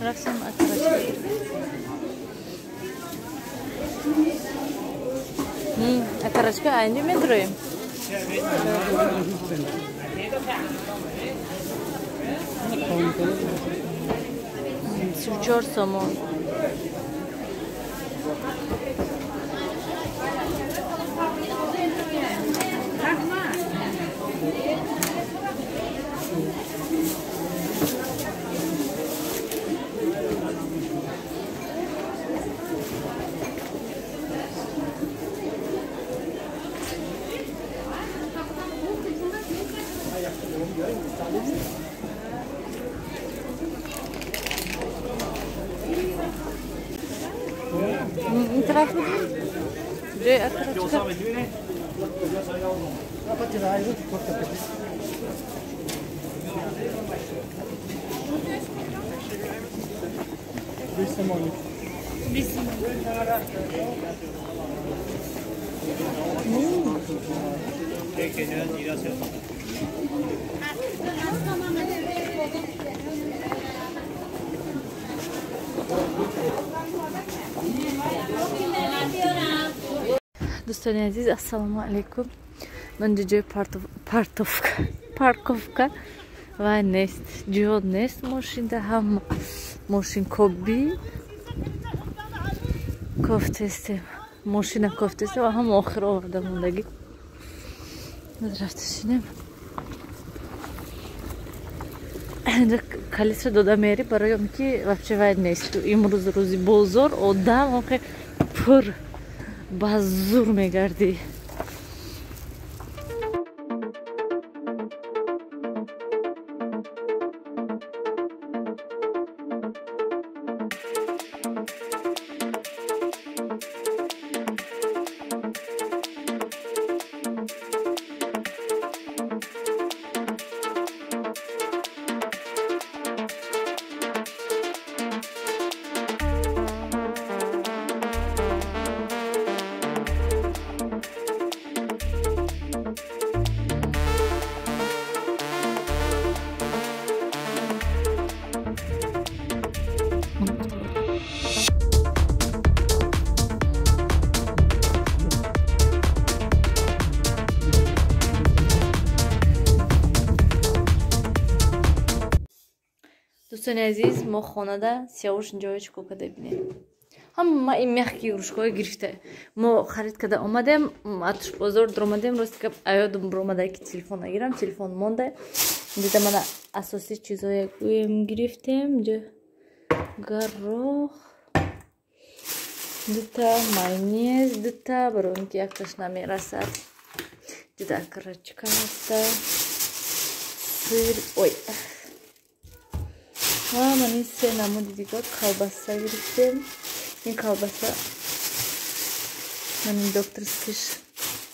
Рафтем окорочка. Окорочка айни медроем. 34 сомон. این طرف جای окорочка. Дӯстони азиз, ассалому алайкум. Ман ҷои парковка ва нест, ҷо нест мошинда, ҳама мошин коби кофтестем, мошина кофтестем ва ҳама охир оварда мондагӣ. Рафта шинем. Калисро дода мери барои он ки вообще вай нест. Имрӯз рӯзи бозор, одам охе пур ба зур мегардӣ. Дӯстони азиз, мо хонада Сиёвуш инҷо чӣ кор карда бинем. Ҳама ин мягкие игрушкаҳо гирифта. Мо харид карда омадем, атушбозор дуромадем, рости гап аёдум буромада ки телефон нагирам, телефон монда. Дида мана асосии чизҳое гӯем гирифтем. Инҷо горох, дута майонез, дута, барои он ки якташ намерасад. Дида окорочка ҳаста, сыр, ой. Ва ман ин се намуди дигар колбаса гирифтем. Ин колбаса ман ин докторскиш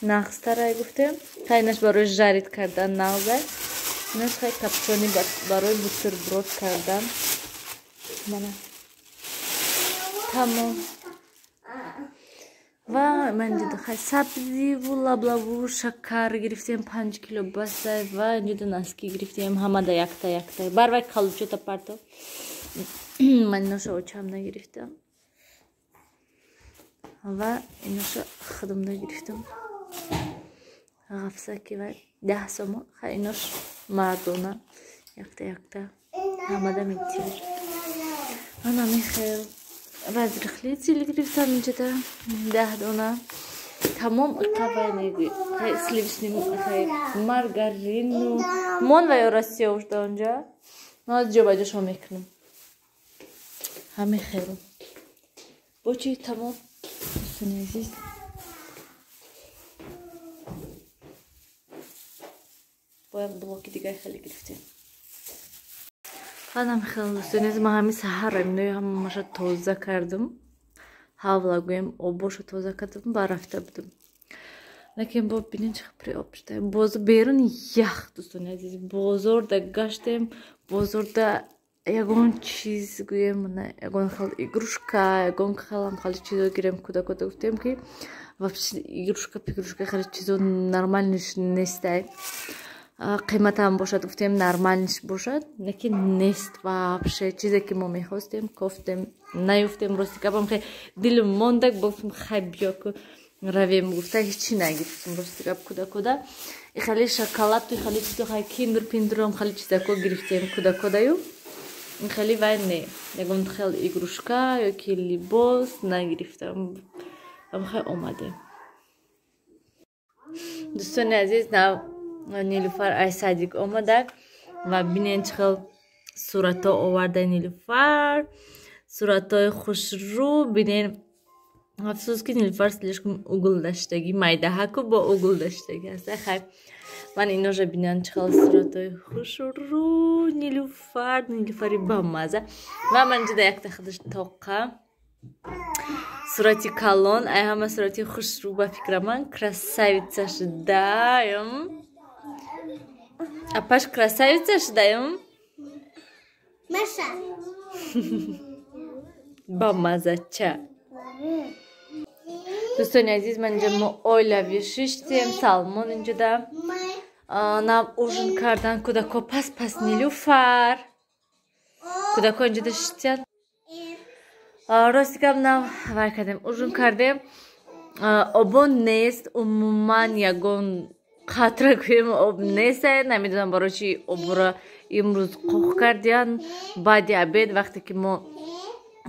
нағзтарай гуфтем. Хайнаш барои жарит кардан нағзай. Инаш хай копчёный барои бутерброд кардан. Мана тамом. Ва ман дида хай сабзиву лаблабу шакар гирифтем, 5 кило басай ва дида носки гирифтем, ҳамада якта якта. Барвай калучота парто. Ман иноша очам нагирифтам. Ва иноша худам нагирифтам. Ғафсаки вай 10 сомон. Хай инош мардона якта якта. Ҳамада метир. Ана михел разрыхлитель гирифтам инҷода 10 дона. Тамом иқавайнеги хай сливочный хай маргарину мон ва ё Россия ушда онҷа. Ман аз ҷо ба ҷо шо мекунам. Ҳаме хело. Бо чи тамом дӯстони азиз. Бояд блоки дигар хеле гирифтем. Баъдам хеле, дӯстони азиз, ман ҳамин саҳар инои ҳамаша тоза кардам, ҳавла гӯем, обоша тоза кардам, ба рафта будам, лекин бо бинен, чӣ при об шуда. Боз берун ях, дӯстони азиз. Бозорда гаштем, бозорда ягон чиз гӯем, ягон хел игрушка, ягон хелам хеле чизо гирем кӯдакода, гуфтем ки вообще игрушка пигрушка хеле чизо нормальный ш нестай, қиматам бошад, гуфтем, нормальный ш бошад, лекин нест вообще. Чизе ки мо мехостем, кофтем, наёфтем. Рости гапам, хе дилм мондак, гуфтем, хай, биё ку равем, гуфта ҳечи нагирифтем. Рости гап, кӯдакода хеле шоколаду хеле чизо, хай, киндер пиндером хеле чизако гирифтем кӯдакодаю хеле, вай не, ягон хел игрушка ёки либос нагирифтам. Хай, омадем, дӯстони азиз. Нав Нилуфар ай садик омада ва бинен, чӣ хел суратҳо оварда Нилуфар, суратҳои хушрӯ. Бинен, афсӯс, ки Нилуфар слишком угол даштагӣ, майдаҳаку бо угол даштагӣ аста. Хай, ман иножа бинан, чӣ хел суратҳои хушрӯ Нилуфар, Нилуфари бамаза. Ва ман инҷода якта худаш тоқа сурати калон, ай ҳама сурати хушрӯ. Ба фикра ман красавица шудаем, апаш, красавица шудаем. Маша. Бамазача. Дӯстони азиз, ман инҷа мо оилавӣ шиштем, Салмон инҷода нав ужин кардан кӯдако. Пас пас, Нилуфар, кӯдако инҷода шиштиян. Рости гап, нав вай кардем, ужин кардем. Обо нест, умуман ягон қатра гӯем об нест. Намедонам, барои чи обро имрӯз қоқ кардиян. Баъди обед, вақте ки мо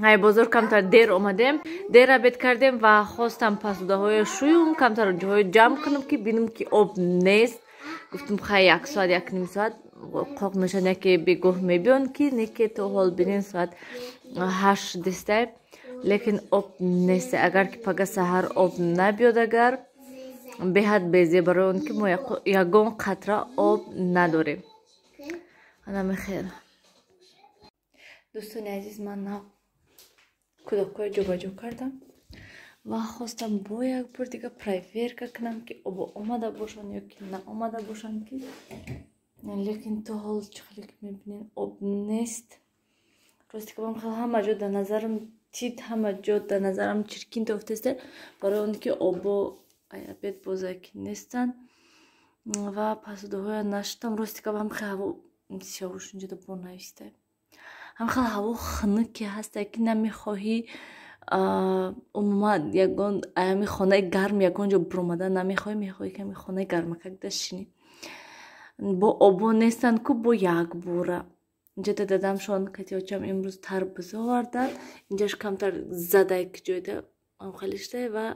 ай бозор камтар дер омадем, дер обед кардем ва хостам посудаҳоя шӯюм, камтар ҷоҳои ҷамъ кунам, ки бинам, ки об нест. Гуфтум, хай, як соат, 1,5 соат қоқ мешавад, яке бегоҳ мебиён, ки неке то ҳол бинен, соат 8 дестай, лекин об нест. Агар ки пага саҳар об набиёд, агар беҳад безе, барои он ки мо ягон қатра об надорем. Анами хел, дӯстони азиз, ман нав кӯдакҳои ҷобаҷо кардам ва хостам бо як бор дига проверка кунам, ки обо омада бошанд ё ки наомада бошанд, ки лекин то ҳол, чӣ хеле ки мебинед, об нест. Рости гапам, хел ҳама ҷо дар назарам тит, ҳама ҷо дар назарам чиркин тофтаста, барои он ки обо ай обед бозаки нестанд ва посудаҳоя нашудам. Рости гапам, хел ҳаво сиёвуш инҷода бо нависта, ҳам хел ҳаво хунуке ҳаста, ки намехоҳӣ умуман ягон ами хонаи гарм ягон ҷо буромадан намехоҳӣ, мехоҳӣ ки ами хонаи гармакакда шинӣ. Бо обо нестанд ку, бо якбора. Инҷода дадамшон катиочам имрӯз тарбуз оварданд. Инҷаш камтар задай, ки ҷойда ҳамхеле шудай ва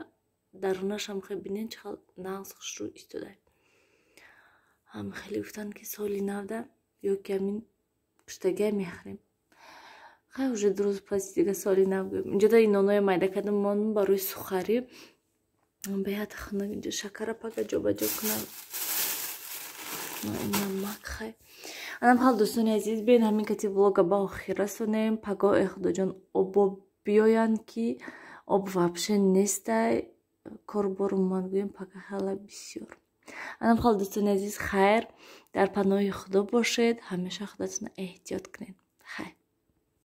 дарунашам хел бинен, чӣ хел нағз хушрӯ истодай. Ҳам хеле гуфтанд, ки соли навда ё ки ҳамин пуштагия мехӯрем. Хай, уже 2 рӯз пас дига соли нав гӯем. Инҷода ин ноное майда кардам, мондам барои сухарӣ. Беҳад хунук инҷо. Шакара пага ҷобаҷо кунам, намак. Хай, анам ҳал, дӯстони азиз, биён ҳамин кати влога ба охир расонем. Пагоҳ, э худоҷон, обо биёянд, ки об вообще нестай, корбор умуман гӯем пага хела бисёр. Анам хал, дӯстони азиз, хайр, дар паноҳи Худо бошед, ҳамеша худатонро эҳтиёт кунед. Хайр.